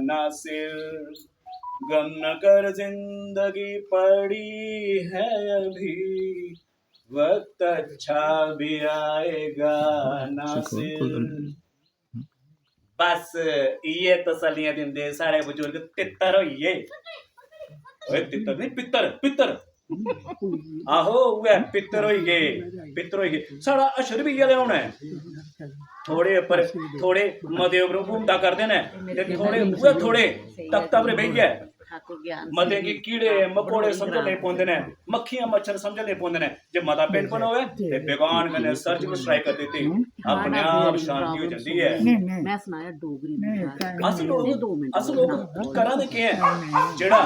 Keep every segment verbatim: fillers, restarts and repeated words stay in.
ना सिर। गम न कर, जिंदगी पड़ी है अभी, वक्त अच्छा भी आएगा ना सिर। बस इ'यै तसल्लियां दिंदे साढ़े बजुर्ग। तित्तर होई गे। ओए, तित्तर नहीं, पित्तर, पित्तर। आहो, उ'ऐ पित्तर होई गे, पित्तर होई गे। साढ़ा हशर बी इ'यै लेआ होना ऐ। थोड़े उप्पर, थोड़े मते उप्पर घूमदा करदे न, ते थोड़े, उ'ऐ थोड़े तख्ता पर बेहियै मते गी कीड़े मकोड़े समझन लगी पौंदे न, मक्खियां मच्छर समझन लगी पौंदे न। जे मता पिंड पन होवे ते बेगान कन्नै सर्जिकल स्ट्राइक करी दित्ती, अपने आप शांति होई जंदी ऐ। मैं सनाया डोगरी में नहीं, गल्ल। कम्म अस लोग, अस लोग करा दे केह् ऐ जेह्ड़ा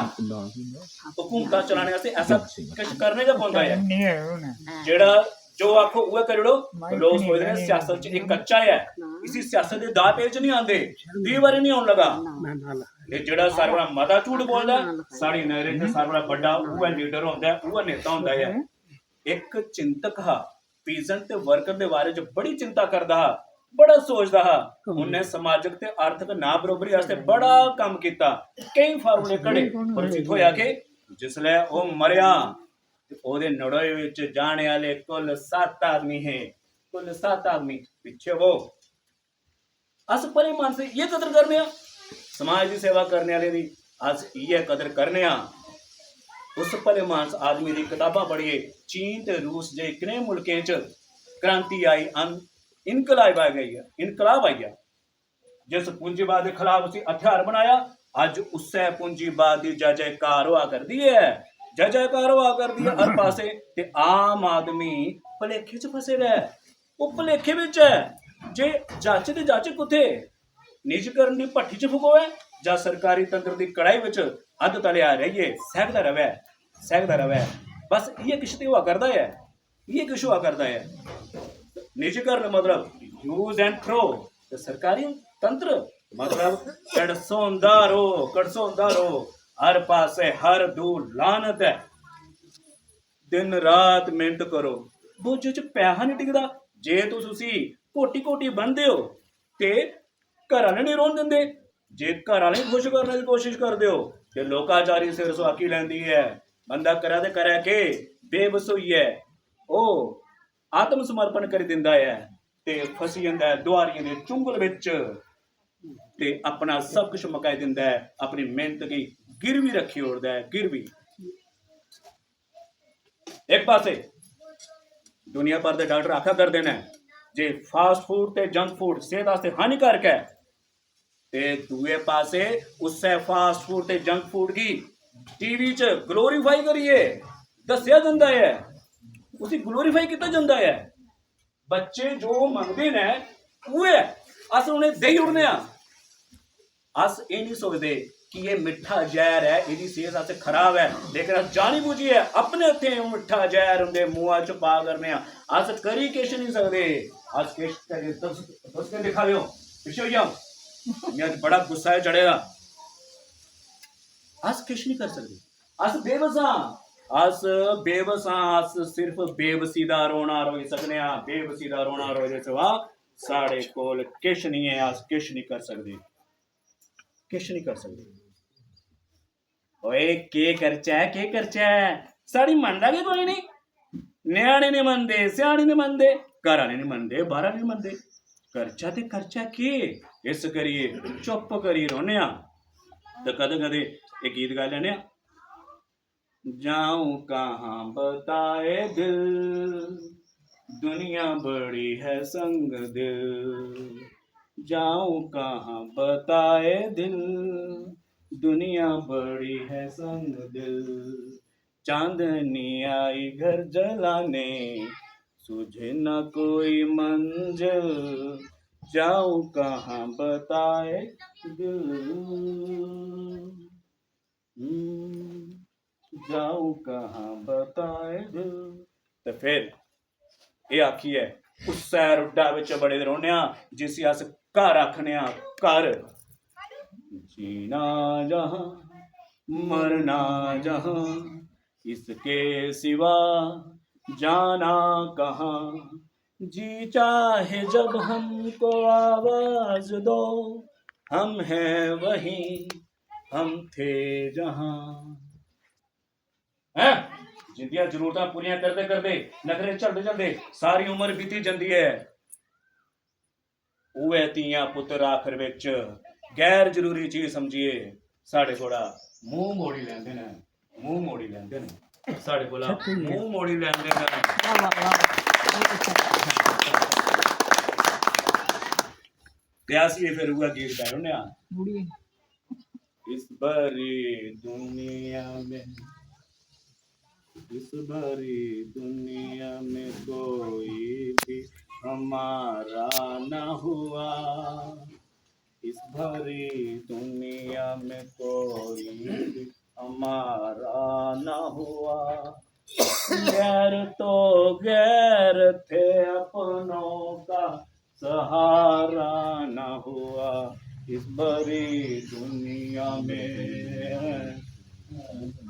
हुकूमतां चलाने आस्तै ऐसा किश करने गै पौंदा ऐ? नहीं है हून। जेह्ड़ा जो आखो उ'ऐ करी ओड़ो। लोक सोचदे न सियासत च इक कच्चा ऐ, इसी सियासत दे दाऽ पेच निं आंदे, दी बारी निं औन लगा। ते जेह्ड़ा सारें कोला मता झूठ बोलदा ऐ, साढ़ी नजरें च सारें कोला बड्डा उ'ऐ लीडर होंदा ऐ, उ'ऐ नेता होंदा ऐ। इक चिंतक हा, पीजेंट ते वर्कर दे बारे च बड़ी चिंता करदा हा, बड़ा सोचदा हा। उन्नै समाजक ते आर्थक ना बरोबरी आस्तै बड़ा कम्म कीता, केईं फार्मूले घड़े, पर उसी थ्होया के जिसलै ओह् मरेआ ते ओह्दे नड़ोए बिच जाने आह्ले कुल सत्त आदमी हे। कुल सत्त आदमी। पिच्छे वो, अस भले मानस दी इ'यै कदर करने आं, समाज दी सेवा करने आह्ले दी अस इ'यै कदर करने आं। उस भले मानस आदमी दी कताबां पढ़ियै चीन ते रूस जनेह् कनेह् मुल्कें च क्रांति आई, अन-, इनकलाब आई गई ऐ, इनकलाब आई गेआ। जिस पूंजीवाद दे खिलाफ उसी हथियार बनाया, अज्ज उस्सै पूंजीवाद दी जय जयकार होआ करदी ऐ, जय जयकार होआ करदी ऐ हर पासे। ते आम आदमी भलेखे च फसे दा ऐ, ओह् भलेखे बिच ऐ। जे जाचे ते जाचे कुत्थे? निजीकरण दी भट्ठी च फकोऐ जां सरकारी तंत्र दी कढ़ाई बिच अद्ध तलेआ रेहियै सैह्कदा र'वै, सैह्कदा र'वै। बस इ'यै किश ते होआ करदा ऐ, इ'यै किश होआ करदा ऐ। निजीकरण मतलब यूज एंड थ्रो, ते सरकारी तंत्र मतलब कड़सोंदा रो, कड़सोंदा रो, हर पासे हर दू लानत ऐ। दिन रात मेहनत करो, बोझे च पैहा नहीं टिकदा। जे तुस उसी कोटी कोटी बनदे हो ते घर आह्ले नहीं रौह्न दिंदे। जे घर आह्ले गी खुश करने दी कोशिश करदे हो ते लोकाचारी सिर सुहाकी लैंदी ऐ। बंदा करै ते करै केह्? बेबस होइयै ओह् आत्म समर्पण करी दिंदा ऐ ते फसी जंदा ऐ दुआरियें दे चुंगल बिच ते अपना सब कुछ मकाई दिंदा ऐ, अपनी मेहनत गी गिरवी रक्खी ओड़दा ऐ, गिरवी। इक पासे दुनिया भर दे डाक्टर आखा करदे न जे फास्ट फूड ते जंक फूड सेहत आस्तै हानिकारक ऐ, ते दूए पासे उस्सै फास्ट फूड ते जंक फूड गी टीवी च ग्लोरीफाई करियै दस्सेआ जंदा ऐ, उसी ग्लोरीफाई कीता जंदा ऐ। बच्चे जो मंगदे न उ'ऐ अस उ'नेंगी देई ओड़ने आं। अस एह् निं सोचदे कि एह् मिट्ठा जैह्र ऐ, एह्दी सेह्त आस्तै खराब ऐ, लेकिन अस जानी बुझियै अपने हत्थें ओह् मिट्ठा जैह्र उं'दे मुंहा च पा करने आं। अस करी किश निं सकदे। अस किश करी, तुस तुस केह् दिक्खा दे ओ? पिच्छे होई जाओ। मिगी अज्ज बड़ा गुस्सा ऐ चढ़े दा। अस किश निं करी सकदे। अस बेबस आं, अस बेबस आं। अस सिर्फ बेबसी दा रोना रोई सकने आं, बेबसी दा रोना रोए दे सिवा साढ़े कोल किश निं ऐ। अस किश निं करी सकदे, किश निं करी सकदे। ओए, केह् करचै, केह् करचै? साढ़ी मनदा गै कोई निं। ञ्याणे निं मनदे, स्याने निं मनदे, घर आह्ले निं मनदे, बाह्र आह्ले निं मनदे। करचै ते करचै केह्? इस करियै चुप्प करी रौह्ने आं। ते कदें-कदें एह् गीत गाई लैन्ने आं। जाऊं कहाँ बताए दिल, दुनिया बड़ी है संग दिल। जाऊं कहाँ बताए दिल, दुनिया बड़ी है संग दिल। चांदनी आई घर जलाने, सूझे ना कोई मंजिल। जाऊं कहाँ बताए दिल। हम्म, जाऊं कहाँ बताए दिल। ते फिर एह् आखियै उस्सै रुड्डा बिच बड़े दे रौह्ने आं जिसी अस घर आखने आं, घर। जीना जहां, मरना जहां, इसके सिवा जाना कहाँ। जी चाहे जब हमको आवाज दो, हम हैं वही, हम थे जहां। हैं? जिंदियां जरूरतां पूरियां करदे करदे, नखरे झलदे झलदे सारी उम्र बीती जंदी ऐ। उ'ऐ धीयां पुत्तर आखर बिच गैर जरूरी चीज समझियै साढ़े कोला मूंह मोड़ी लैंदे न, मूंह मोड़ी लैंदे न, साढ़े कोला मूंह मोड़ी लैंदे न। ते अस बी फिर उ'ऐ गीत गाई ओड़ने आं। इस भरी दुनिया में, इस भरी दुनिया में कोई भी हमारा ना हुआ, इस भरी दुनिया में कोई भी हमारा ना हुआ। गैर तो गैर थे, अपनों का सहारा ना हुआ इस भरी दुनिया में।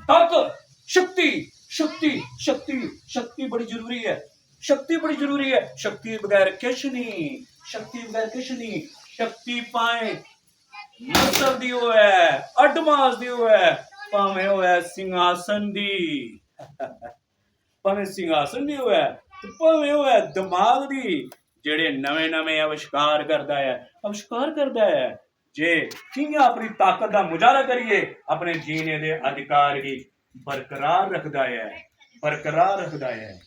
ताकत, शक्ति, शक्ति, शक्ति, शक्ति बड़ी जरूरी है। शक्ति बड़ी जरूरी है। शक्ति बगैर किश नहीं, शक्ति बगैर किश नहीं। शक्ति भाएं नस्ल दी होऐ, अडमास दी होऐ, भावें होऐ सिंहासन दी, भावें सिंहासन दी होऐ ते भावें होऐ दमाग दी, जेह्ड़े नमें नमें आविष्कार करदा ऐ, आविष्कार करदा ऐ जे कि'यां अपनी ताकत दा मुजाहरा करियै अपने जीने दे अधिकार गी बरकरार रखदा ऐ, बरकरार रखदा ऐ।